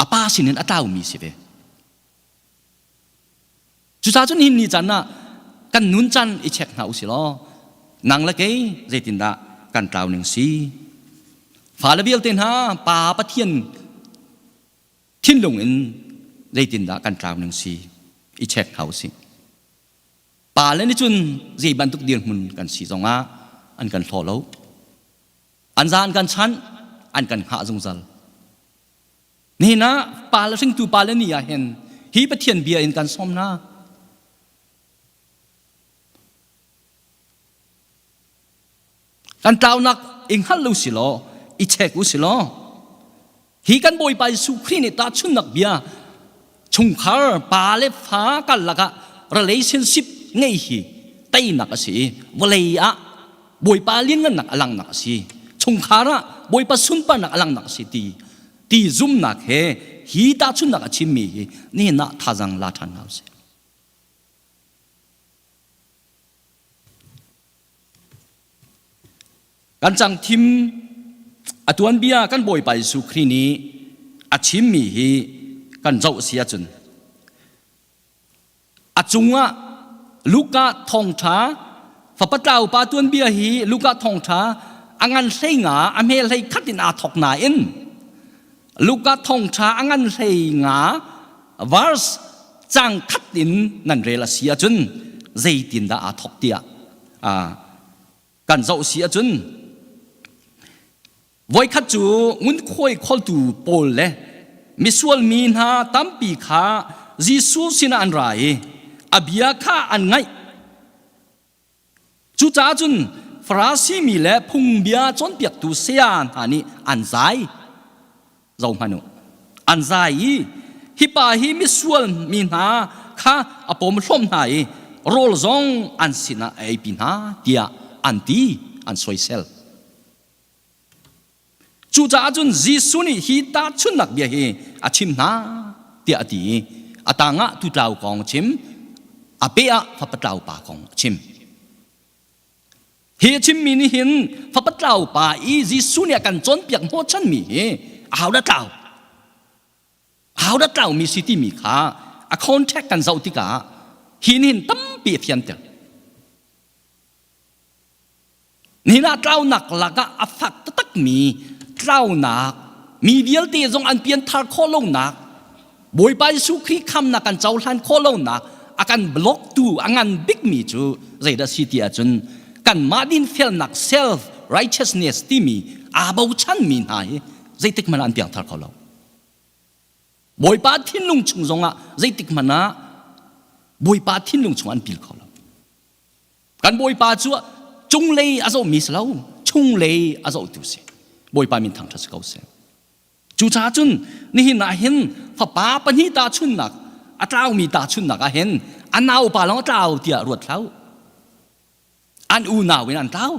a pa sinin a tlaumi si ve. Cucaah cun hin ni caan ah kan nun caan i check hna usih law nang le kei zeitindah kan tlau ning si. Fale vialte hna Pa Pathian thinlung in zeitindah kan tlau ning si i check hna usih. Pa le nih cun zei bantuk dirhmun kan si zongah an kan hlaw lo. An za an kan chanh, an kan hngah zungzal. Nihin ah pa le hringtu pa le ni ah hin hi Pathian bia in kan sawm hna. Kan tlaunak i hngal lo si law, i check u si law, Hi kan Bawipa Jesuh Khrih nih tahchunhnak bia chungkhar pa le fa karlak ah relationship ngei hi teinak a si i vawlei ah Bawipa lianngannak a langhnak a si. Chungkhar ah Bawipa sunparnak a langhnak a si ti ti zumnak he hi tahchunhnak a chimmi hi nihin ah thazang la ṭhan hna usih. Kan cangthim a tuanbia kan Bawipa Jesuh Khrih nih a chimmi hi kan zoh si ahcun a cungah Luka thawngṭha fapa tlau pa tuanbia hi Luka thawngṭha a ngan hlei nga a hme hlei khat in aa thawk nain Luka thawngṭha a ngan hlei nga verse cang khat in nan rel a si ahcun zeitindah aa thawk tiah kan zoh si ahcun voikhat cu ngunkhuai kholtu pawl le misual mi hna tampi kha Jesuh sinah an ra i a bia kha an ngaih. Cucaah cun Farasi mi le phungbia cawnpiaktu saya hna nih an zai. Zohhmanh u. An zai i hi pa hi misual mi hna kha a pawmhlawm hna i rawl zong an sinah a eipi hna tiah an ti, an soisel. Cucaah cun Jesuh nih hi tahchunhnak bia hi a chim hna tiah a ti i a tangah tutlau kong a chim, a pe ah fapatlau pa kong a chim. Hi a chimmi nih hin fapatlau pa i Jesuh nih a kan cawnpiak hnawhchanmi hi ahodah tlau? Ahodah tlaumi si timi kha a contact kan zoh tikah hi nih hin tampi a fianter. Nihin ah tlaunak lakah a fak taktakmi tlaunak mi vialte zong an pianthar khawh lonak Bawipa Jesuh Khrih khamnak kan cohlan khawh lonak a kan block tu a ngan bikmi cu zeidah si ti ahcun kanmah dinfelnak self righteousness timi aa bochanmi hna hi zeitik hmanh ah an piangthar kho lo. Bawipa thinlung chung zongah zeitik hmanh ah Bawipa thinlung chung an pil kho lo. Kan Bawipa cu cunglei a zohmi si lo, chunglei a zohtu si. Bawipa min thangṭhat si ko seh. Cucaah cun nihin ah hin fapa pahnih tahchunhnak a tlaumi tahchunhnak ah hin a naupa lawng a tlau tiah ruat hlah u. An unau in an tlau.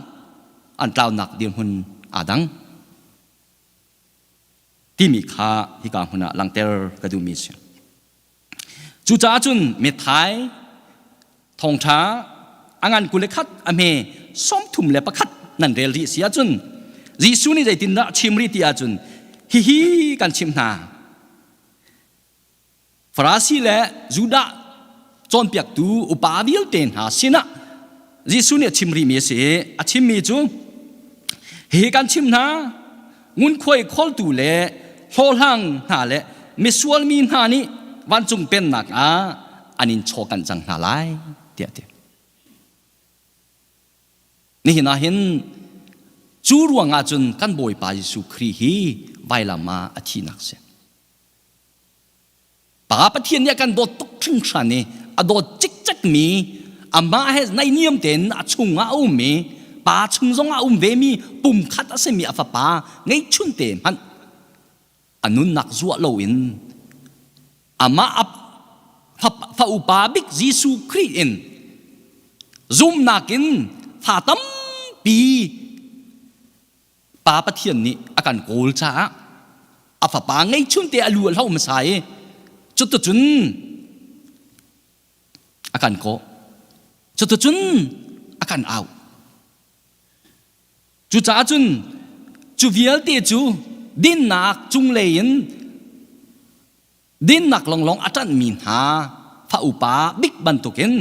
An tlaunak dirhmun aa dang. Timi kha hika hmun ah langhter ka duhmi a si. Cucaah cun mithai thawngṭha a ngan 21 a hme 31 nan rel rih si ahcun Jesuh nih zeitindah a chim rih ti ahcun hihi kan chimh hna. Farasi le Judah cawnpiaktu upa vialte hna sinah Jesuh nih a chim rihmi a si. A chimmi cu hihi kan chimh hna ngunkhuai kholtu le hlawhhlang hna le misual mi hna nih vancung pennak ah an in chawkanh cang hna lai tiah a ti. Nihin ah hin cu ruangah cun kan Bawipa Jesuh Khrih hi vailam ah a thihnak si. Pa Pathian nih a kan dawt tuk hringhran i a dawt cikcekmi amah he naihniam tein a chungah a ummi pa chung zongah a um vemi pumkhat a simi a fapa ngeihchun te hmanh a nunnak zuah loin amah a fa upa bik Jesuh Khrih in zumnak in fa tampi Pa Pathian nih a kan kawl caah a fapa ngeihchun te a lu a hlo hmasa i cuticun a kan kawh cuticun a kan auh cucaah cun cu vialte cu dinnak cunglei in Dinnak lawnglawng a ṭanhmi hna fa upa bik bantukin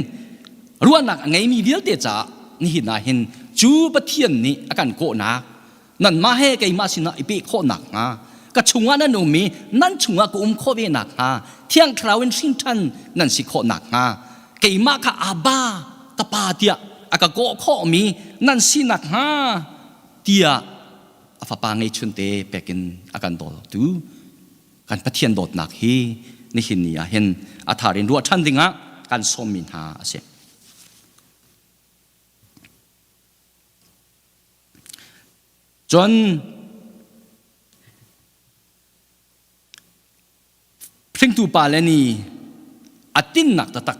ruahnak a ngeimi vialte caah nihin ah hin cu Pathian nih a kan kawhnak nanmah he keimah sinah i peh khawh nakhnga ka chungah nan um i nan chungah ka um khawh ve nakhnga Thiang Thlarau in hrinṭhan nan si khawh nakhnga keimah kha Abba ka Pa tiah a ka kawh khawhmi nan si nakhnga tiah a fapa ngeihchunte pek in a kan dawtu kan Pathian dawtnak hi nihin ni ah hin a thar in ruah ṭhan dingah kan sawmmi hna a si. Cun Hringtu pa le ni a tinnak taktak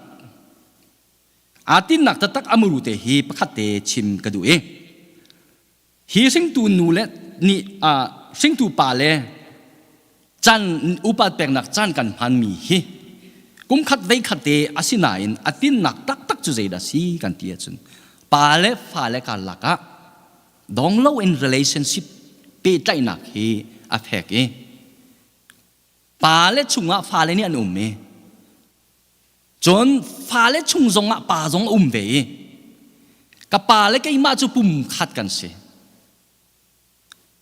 aa tinnak taktak a muru te hi pakhat te chim ka duh i hi hringtu nu le nih hringtu pa le caan upat peknak caan kan hmanmi hi kum khat vei khat te a si nain a tinnak taktak cu zeidah si kan ti ahcun pa le fa le karlak ah dong lo in relationship pehtlaihnak hi a fek i pa le chungah fale nih an um i cun fale chung zongah pa zong a um ve i ka pa le keimah cu pum khat kan si.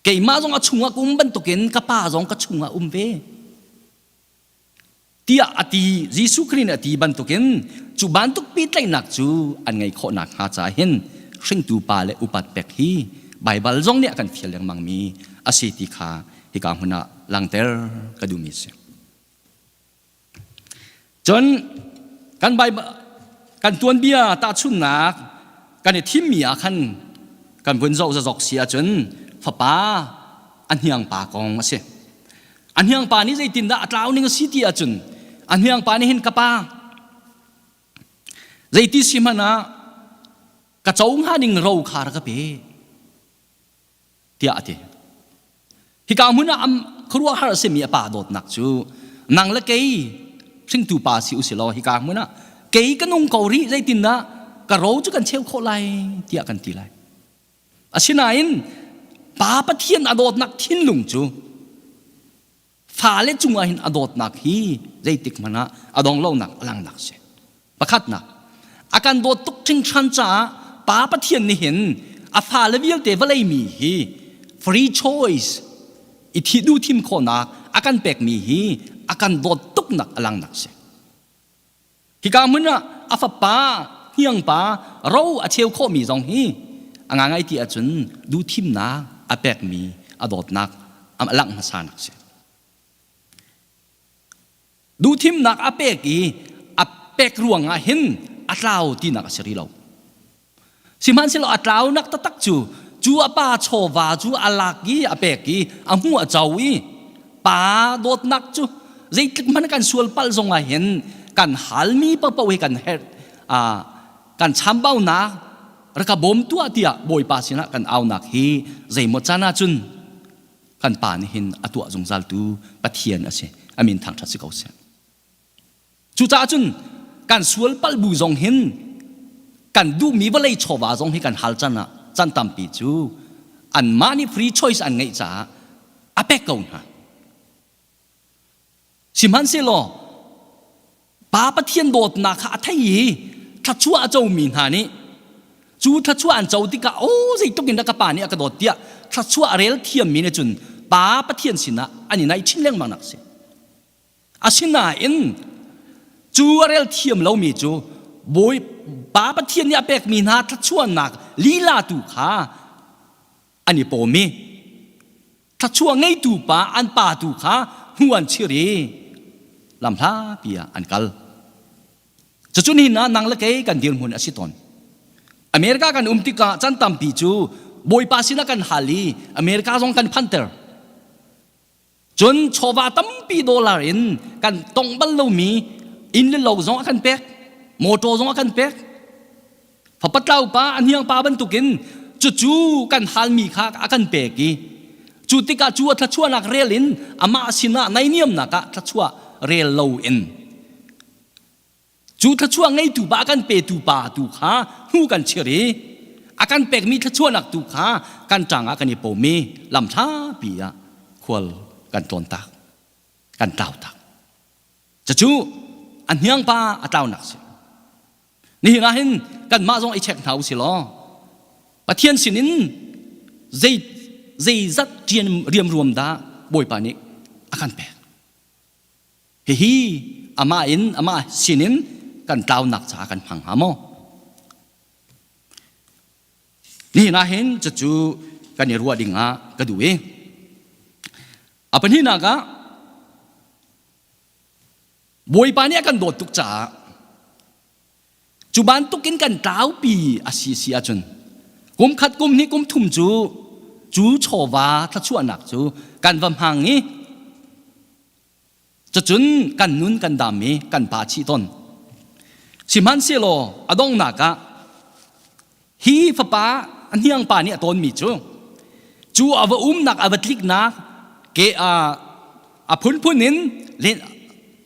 Keimah zong a chungah ka um bantukin ka pa zong ka chungah um ve tiah a ti. Jesuh Khrih nih a ti bantukin cu bantuk pehtlaihnak cu an ngeih khawh nakhnga caah hin hringtu pa le upat pek hi Baibal zong nih a kan fial lengmangmi a si ti kha hika hmun ah langter ka duhmi a si. Cun kan Baibal kan tuanbia tahchunhnak kan i thimmi ah khan kan vun zoh zazok si ahcun fapa a hniang pa kong a si. A hniang pa nih zeitindah a tlau ning a si ti ahcun a hniang pa nih hin ka pa zeiti si hmanh ah ka co hnga ning ro kha rak ka pe tiah a ti. Hika hmun ah khuaruahhar a simi a pa dawtnak cu nang le kei hringtu pa si u si law hika hmun ah kei ka nung ko rih zeitindah ka ro cu kan cheu khawh lai tiah kan ti lai. Asinain pa Pathian a dawtnak thinlung cu fale cungah hin a dawtnak hi zeitik hmanh ah a dong lonak a langnak si. Pakhatnak, a kan dawt tuk hringhran caah Pa Pathian nih hin a fale vialte vawlei mi hi free choice i thi duh thim khawhnak a kan pekmi hi a kan dawt tuknak a langnak si. Hika hmun ah a fapa hniangpa ro a cheu khawhmi zong hi a ngangai ti ahcun duhthimnak a pekmi a dawtnak a langh hmasanak si. Duhthimnak a pek i a pek ruangah hin a tlau tinak a si rih lo. Sihmanhsehlaw a tlaunak taktak cu cu a pa chawva cu a lak i a pek i a hmuh a co i pa dawtnak cu zeitluk hmanh kan sual palh zongah hin kan halmi paohpaoh hi kan herh kan chambaunak rak ka bawm tuah tiah Bawipa sinah kan aunak hi zeimaw caan ahcun kan pa nih hin a tuah zungzaltu Pathian a si. A min thangṭhat si ko seh. Cucaah cun kan sual palh bu zong hin kan duhmi vawlei chawva zong hi kan hal can ah can tampi cu anmah nih free choice an ngeih caah a pek ko hna. Sihmanhsehlaw Pa Pathian dawtnak kha a thei i thluachuah a comi hna nih cu thluachuah an co tikah aw zeitluk in dah ka pa nih a ka dawt tiah thluachuah a rel thiammi nih cun Pa Pathian sinah an i naih chin lengmang nak a si. Asinain cu a rel thiam lomi cu Bawi Pa Pathian nih a pekmi hna thluachuahnak lila tu kha an i pawm i thluachuah ngeitu pa an pa tu kha hnu an chir i lamhlapi ah an kal. Cucu nihin ah nang le kei kan dirhmun a si tawn. America kan um tikah can tampi cu Bawipa sinah kan hal i America zong kan phanter. Cun chawva tampi dollar in kan tong bal lomi inn le lo zong a kan pek, motor zong a kan pek. Fapatlau pa, a hniang pa bantukin cucu kan halmi kha a kan pek i cu tikah cu a thluachuahnak rel in amah sinah naihniamnak ah thluachuah rel loin Cu thluachuah ngeitu pa a kan petu pa tu kha hnu kan chir i a kan pekmi thluachuahnak tu kha kan ṭang ah kan i pom i lam ṭhapi ah khual kan tlawn tak, kan tlau tak. Cucu a hniang pa a tlaunak si. Nihin ah hin kanmah zong i check hna u si law Pathian sinin zei zeizat ṭian riamruam dah Bawipa nih a kan pek. Hihi amah in amah sinin kan tlaunak caah kan hmang hnga maw? Nihin ah hin cucu kan i ruah ding ah ka duh i a pahnihnak ah Bawipa nih a kan dawt tuk caah Cu bantukin kan tlaupi a si si ahcun kum khat kum hnih kum thum cu cu chawva thluachuahnak cu kan va hmang i Cucun kan nun kan dam i kan pa chih ton. Sihmanhsehlaw a donghnak ah hi fapa a hniang pa nih a tawnmi cu cu a va umnak a va tliknak ke a a phunphun in len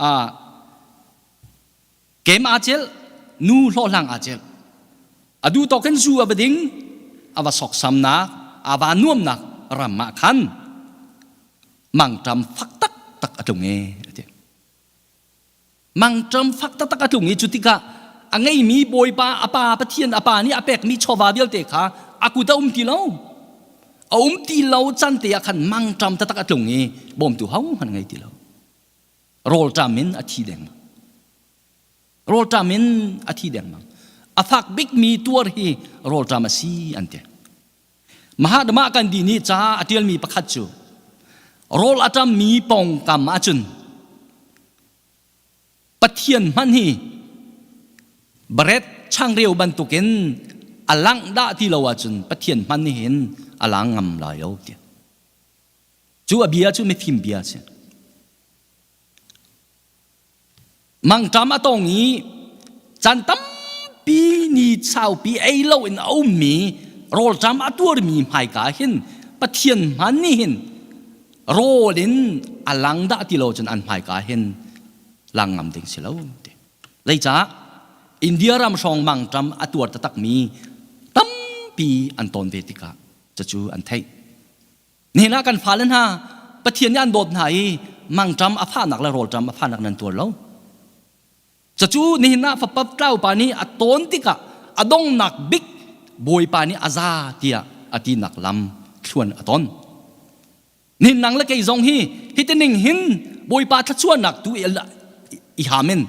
a kem aa celh nu hlawhhlang aa celh a duh tawk in zu a va ding a va soksamnak a va nuamnak ram ah khan mangṭam fak taktak a tlung e a ti mangṭam fak taktak a tlung i cu tikah a ngeimi bawipa a pa pathian a pa nih a pekmi chawva vialte kha a kut a um ti lo a um ti lo can te ah khan mangṭam taktak a tlung i bawmtu hohmanh ngei ti lo rawlṭam in a thi dengmang rawlṭam in a thi dengmang a fak bikmi tuar hi rawlṭam a si an ti Mahatma Gandhi nih ca a ṭialmi pakhat cu rawl a ṭammi pawngkam ahcun Pathian hmanh hi bread changreu bantukin a langh dah ti lo ahcun Pathian hmanh nih hin a lang ngam lai lo tiah. Cu a bia cu mifim bia a si. Mangṭam a tong i caan tampi ni saupi ei loin a ummi rawlṭam a tuarmi hmaika hin Pathian hman nih hin rawl in a lang dah ti lo cun an hmaika hin lang ngam ding si lo ti. Zeicah India ram hrawng mangṭam a tuar taktakmi tampi an tawn ve tikah cucu an theih. Nihin ah kan fale hna Pathian nih an dawt hna i mangṭam a fahnak le rawlṭam a fahnak nan tuar lo. Cucu nihin ah fapa tlau pa nih a tawn tikah a dongnak bik Bawipa nih a za tiah a tinak lam thluan a ton. Nihin nang le kei zong hi hitining hin Bawipa thluachuahnak tu i ham in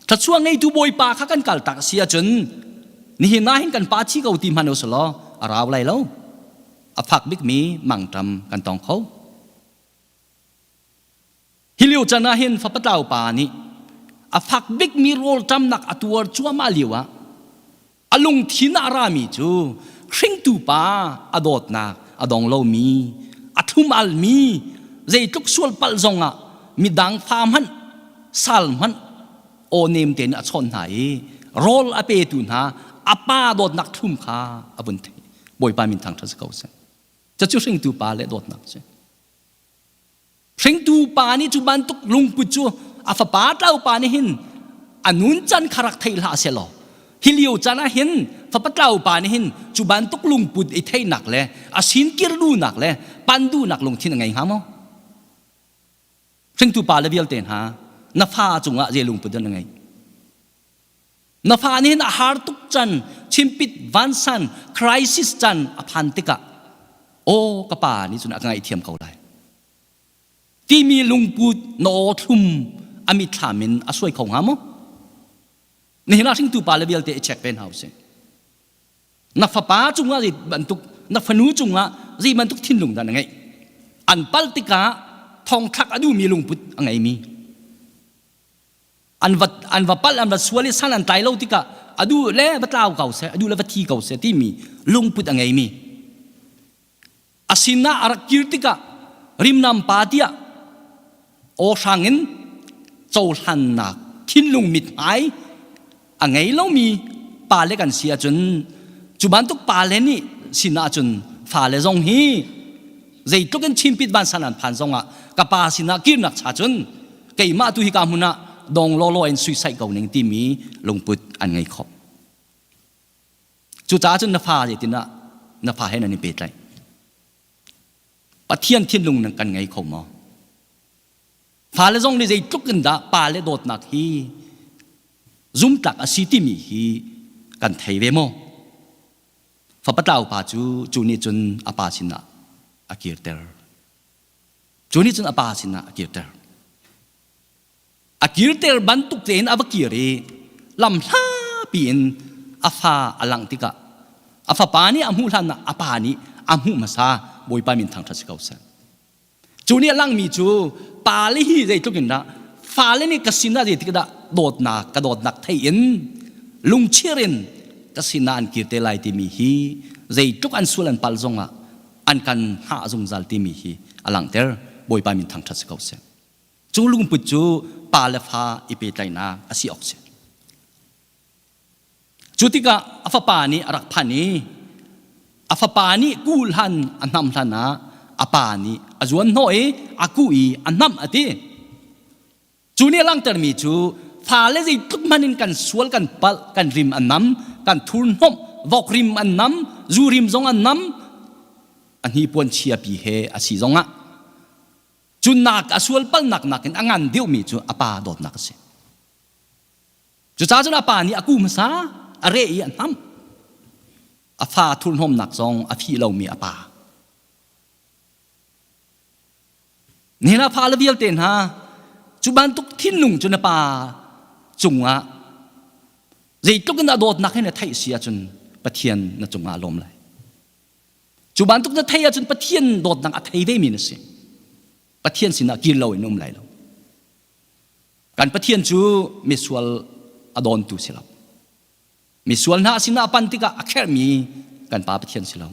thluachuah ngeitu Bawipa kha kan kal tak si ahcun nihin ah hin kan pa thi ko ti hmanh usalaw a rau lai lo. A fak bikmi mangṭam kan tong kho. Hi lio can ah hin fapatlau pa nih a fak bikmi rawlṭamnak a tuar cuahmah lio ah a lungthin ah a rami cu hringtu pa a dawtnak a dong lomi a thlum almi zeitluk sual palh zongah midang fa hmanh sal hmanh aw nem tein a chawnh hna i rawl a petu hna a pa dawtnak thlum kha a vun theih. Bawipa min thangṭhat si ko seh. Cucu hringtu pa le dawtnak a si. Hringtu pa nih cu bantuk lungput cu a fapa tlau pa nih hin a nun can kha rak thei hlah seh law hi lio caan ah hin fapa tlau pa nih hin cu bantuk lungput i theihnak le a sin kir duhnak le pan duhnak lungthin a ngei hnga maw? Hringtu pa le vialte hna na fa cungah zei lungput dah na ngeih? Na fa nih hin a har tuk can, chimpit vansan, crisis can a phan tikah aw ka pa nih cun a ka ngaihthiam ko lai. Timi lungput na aw thlum a mitthlam in a suai kho hnga maw? Nihin ah hringtu pa le vialte i check ve hna usih. Na fapa cungah zei bantuk na fanu cungah zei bantuk thinlung dah na ngeih? An pal tikah thongthlak a duhmi lungput a ngeimi. An va an va palh an va sual i san an tlai lo tikah a duh le va tlau ko seh a duh le va thi ko seh timi lungput a ngeimi a sinah a rak kir tikah rimnam pa tiah aw hrang in cohlannak thinlung mithmai a ngei lomi pale kan si ahcun cu bantuk pale nih sinah cun fale zong hi zeitluk in chimpit vansan an phan zongah ka pa sinah kirnak cha cun keimah tu hi ka hmun ah dong lawlaw in suisaih ko ning timi lungput an ngei kho. Cucaah cun na fa zeitin ah na fa he nan i pehtlaih. Pathian thinlung nan kan ngei kho maw? Fale zong nih zeitluk in dah pale dawtnak hi zumtlak a si timi hi kan thei ve maw? Fapa tlau pa cu cu nih cun a pa sinah a kirter. Cu nih cun a pa sinah a kirter. A kirter bantuk tein a va kir i lam hlapi in a fa a langh tikah a fapa nih a hmuh hlan ah a pa nih a hmuh hmasa Bawipa min thangṭhat si ko seh. Cu nih a langmi cu pale hi zeitluk in dah fale nih ka sinah zeitik dah dawtnak ka dawtnak thei in lungchir in ka sinah an kir te lai timi hi zeitluk an sual an pal zongah an kan hngah zungzal timi hi a langhter Bawipa min thangṭhat si ko seh. Cu lungput cu pa le fa i pehtlaihnak a si awk si. Cu tikah a fapa nih a rak phan i a fapa nih kuh hlan a hnam hlan ah a pa nih a zuan hnawh i a kuh i a hnamh a ti. Cu nih a langhtermi cu fale zeitluk hmanh in kan sual kan palh kan rim an nam kan thurhnawmh vok rim an nam zu rim zong an nam a hnipuan chiapi he a si zongah cu nak a sual palhnak nakin a ngan deuhmi cu a pa dawtnak a si. Cucaah cun a pa nih a ku hmasa a reh i a hnamh. A fa thurhnawmnak zong a fih lomi a pa. Nihin ah fale vialte hna cu bantuk thinlung cu na pa cungah zeitluk in a dawtnak hi na theih si ahcun Pathian na cungah a lawm lai. Cu bantuk na theih ahcun Pathian dawtnak a thei vemi na si. Pathian sinah kir loin um lai lo. Kan Pathian cu misual a dawntu si lo. Misual hna sinah a pan tikah a kherhmi kan Pa Pathian si lo.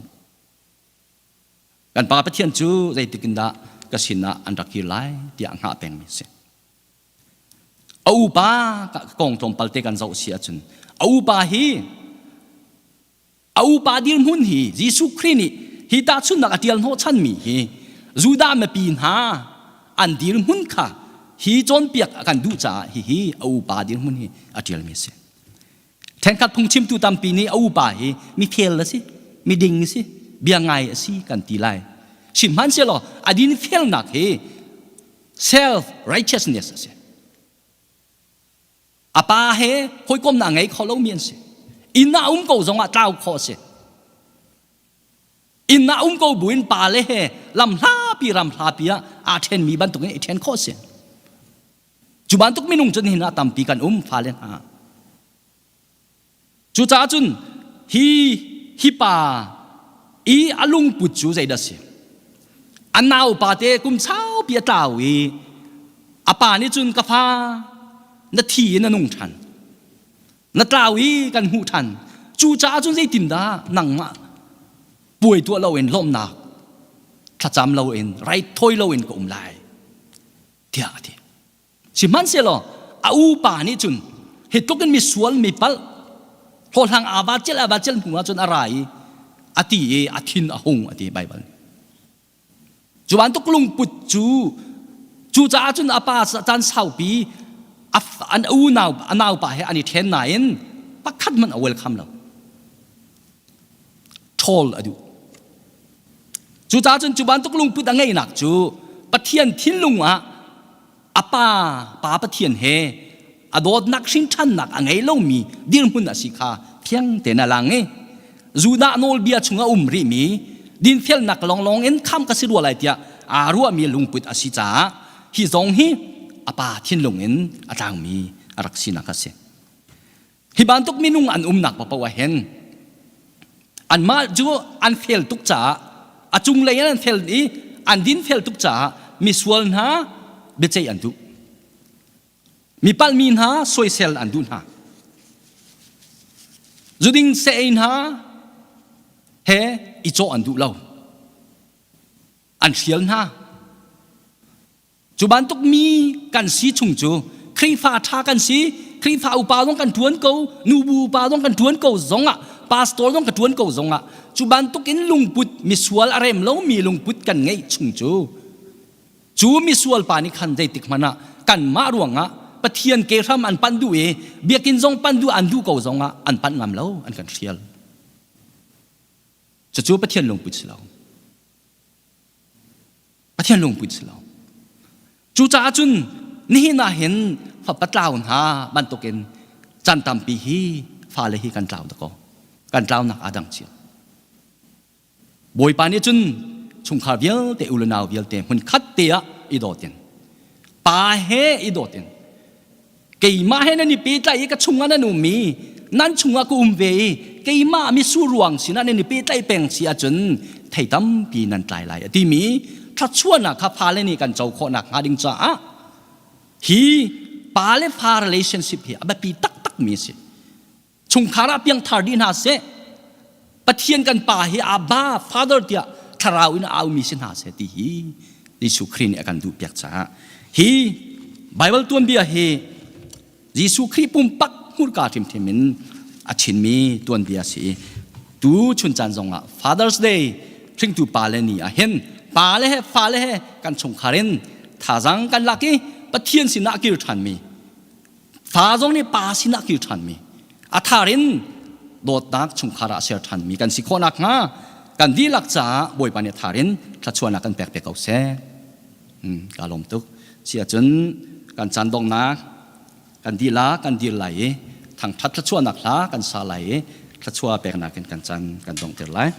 Kan Pa Pathian cu zeitik in dah ka sinah an rak kir lai tiah hngah pengmi a si. A upa kong tlawmpal te kan zoh si ahcun a upa hi a upa dirhmun hi Jesuh Khrih nih hi tahchunhnak a ṭial hnawhchanmi hi Judah mipi hna an dirhmun kha hi cawnpiak a kan duh caah hihi a upa dirhmun hi a ṭialmi a si. Ṭhenkhat phungchimtu tampi nih a upa hi mifel a si, miding a si, bia ngai a si kan ti lai. Sihmanhsehlaw a dinfelnak hi self righteousness a si. A pa he hawikomnak ngei kho lomi an si. Inn ah um ko zongah tlau khawh a si. Inn ah um ko buin pa le he lam hlapi ram hlapi ah aa ṭhenmi bantukin i ṭhen khawh a si. Cu bantuk minung cu nihin ah tampi kan um fale hna. Cucaah cun hi hi pa i a lungput cu zeidah si? A naupa te kum saupi a tlau i a pa nih cun ka fa na thi in na nung ṭhan. Na tlau i kan hmuh ṭhan. Cucaah cun zeitindah nangmah puai tuah loin lawmhnak thlacam loin raithawi loin ka um lai tiah a ti. Sihmanhsehlaw a upa nih cun hi tluk in misual mi palh hlawhhlang aa va celh aa va celh hnu ah cun a ra i a ti i a thin a hung a ti Baibal nih. Cu bantuk lungput cu cucaah cun a pa caan saupi an unau a naupa he an i ṭhen nain pakhat hmanh a welcome lo. Ṭhawl a duh. Cucaah cun cu bantuk lungput a ngeihnak cu Pathian thinlung ah a pa pa Pathian he a dawtnak hrinṭhannak a ngei lomi dirhmun a si kha fiang tein a lang i Judah nawlbia chung a um rihmi dinfelnak lawnglawng in kham ka si rua lai tiah aa ruahmi lungput a si caah hi zong hi a pa thinlung in a tlangmi a rak sinak a si. Hi bantuk minung an umnak paoh ah hin anmah cu an fel tuk caah a cunglei in an fel i an dinfel tuk caah misual hna biaceih an duh. Mi palhmi hna soisel an duh hna. Zuding saei hna he i cawh an duh lo. An hrial hna. Cu bantuk mi kan si chung cu Khrihfa ṭha kan si, Khrihfa upa zong kan ṭuan ko, nubu upa zong kan ṭuan ko zongah, pastor zong ka ṭuan ko zongah, cu bantuk in lungput misual a rem lomi lungput kan ngeih chung cu cu misual pa nih khan zeitik hmanh ah kanmah ruangah Pathian ke hram an panh duh i biakinn zong panh duh an duh ko zongah an panh ngam lo, an kan hrial. Cucu Pathian lungput si lo. Pathian lungput si lo. Cucaah cun nihin ah hin fapa tlau hna bantukin caan tampi hi fale hi kan tlau dakaw. Kan tlaunak aa dang cio. Bawipa nih cun chungkhar vialte u le nau vialte hmun khat te ah i dawt in pa he i dawt in keimah he nan i pehtlaih i ka chungah nan um i nan chungah ka um ve i keimah misur ruang sinah nan i pehtlaih peng si ahcun thei tampi nan tlai lai a timi thluachuahnak kha fale nih kan co khawhnak hnga ding caah hi pa le fa relationship hi a biapi taktakmi a si. Chungkhar ah piangthar dih hna seh. Pathian kan pa hi Abba Father tiah thlarau in a aumi si hna seh ti hi Jesuh Khrih nih a kan duhpiak caah hi Bible tuanbia hi Jesuh Khrih pumpak hmurka hrimhrim in a chinmi tuanbia si i tu chun caan zongah Father's Day hringtu pale ni ah hin pale he fale he kan chungkhar in thazaang kan lak i Pathian sinah a kir ṭhanmi fa zong nih pa sinah kir ṭhanmi a thar in dawtnak chungkhar ah ser ṭhanmi kan si khawh nakhnga kan dihlak caah Bawipa nih a thar in thluachuahnak kan pek pe ko seh. Ka lawm tuk. Si ahcun kan caan donghnak kan dihlak kan dir lai i thangṭhat thluachuahnak hla kan sa lai i thluachuah peknak in kan caan kan donghter lai.